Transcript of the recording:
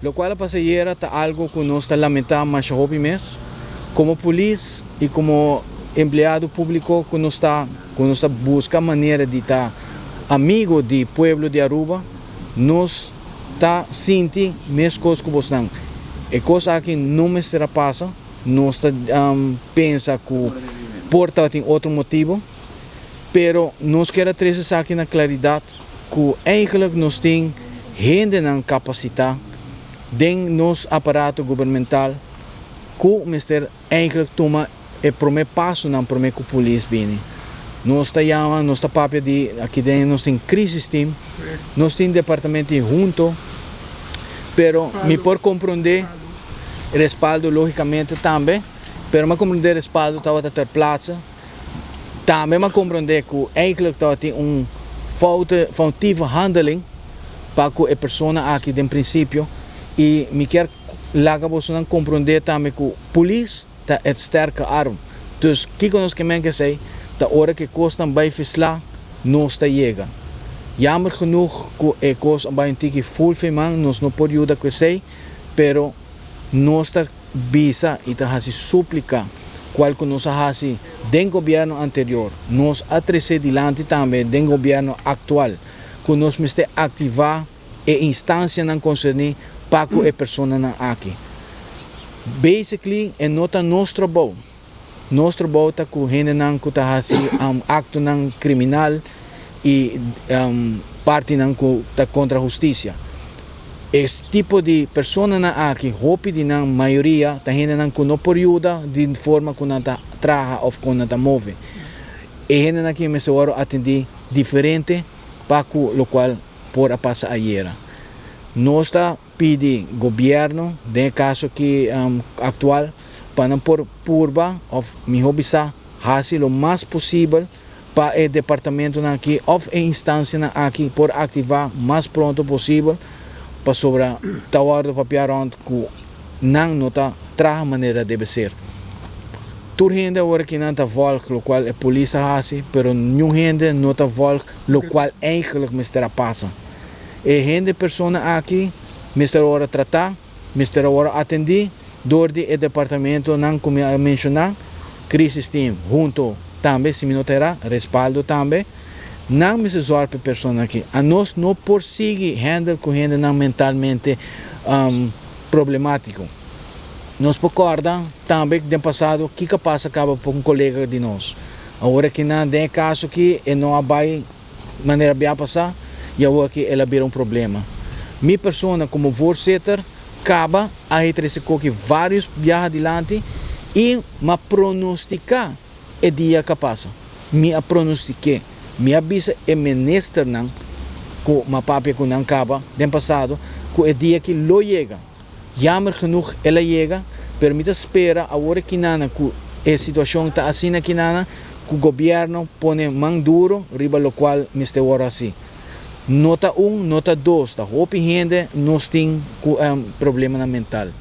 Locual a pasa ayera ta algo cu nos ta lamenta masha hopi mes. Como polis y como empleado publico cu nos ta, cu nos ta busca manera di ta amigo di pueblo di Aruba, nos ta sinti mescos cu bosnan. E cos aki no mester a pasa, nos ta pensa cu por tabatin otro motibo, pero nos kier a trece esaki na claridad cu eigenlijk nos tin hendenan capacita den nos aparato gubernamental cu mester eigenlijk tuma e prome pasonan prome cu polis bini. Nos ta yama, nos ta papia di aki den nos tin crisis team, nos tin departamento di hunto, pero mi por comprende respaldo logicamente tambe, pero mi a comprende respaldo tabata ter plaatse. Tambe mi a comprende cu eigenlijk tabatin un foute, foutieve handeling pa cu e persona aki den principio y mi kier laga bosonan comprende tambe cu polis ta het sterke arm. Dus kico nos ke men ke esey? Ta ora cu e cosnan bay fisla nos ta yega. Jammer genoeg cu e cos a bay un tiki full fe man, nos no por yuda cu esey, pero nos ta bisa y ta haci suplica cual cu nos a haci den gobierno anterior, nos a trece dilanti tambe den gobierno actual, cu nos mester activa e instancianan concerni pa cu e personanan aki. Basically e no ta nos trabou. Nos trabou ta cu hendenan cu ta haci actonan criminal y partinan cu ta contra husticia. E tipo di personanan aki, hopi di nan, mayoria, ta hendenan cu no por yuda di forma cu nan ta traha of con nan ta move. E hendenan aki mester worde atendi diferente pa cu locual por a pasa ayera. Nos ta pidi gobierno, den e caso aki actual, pa nan por purba of miho bisa haci lo mas posibel pa e departamentonan aki of e instancianan aki por activa mas pronto posibel, pasobra ta wordo papia rond cu nan no ta traha manera debe ser. Tur hende awor aki nan ta volg locual e polis a haci, pero niun hende no ta volg locual eigenlijk mester a pasa. E hende persona aki mester a worde trata, mester a worde atendi door di e departamentonan cu mi a menciona, Crisis Team hunto tambe, si mi no ta era, Respaldo tambe. Nan mester zorg pa e persona aki. Anos no por sigui handle cu hendenan mentalmente problematico. Nos por corda tambe den pasado kico a pasa caba pa un colega di nos. Awor aki nan den e caso aki e no a bay manera bia pasa y awor aki el a bira un problema. Mi persona como voorzitter caba a he trece koki varios biaha dilanti y m'a pronostica e dia ca pasa. Mi a pronostique. Mi a bisa e ministernan cu m'a papia cu nan caba den pasado cu e dia aki lo yega. Jammer genoeg el a yega, pero mi ta spera awor aki nana cu e situacion ta asina aki nana cu gobierno pone man duro riba locual mester worde haci. No ta un, no ta dos, ta hopi hende nos tin cu problemanan mental.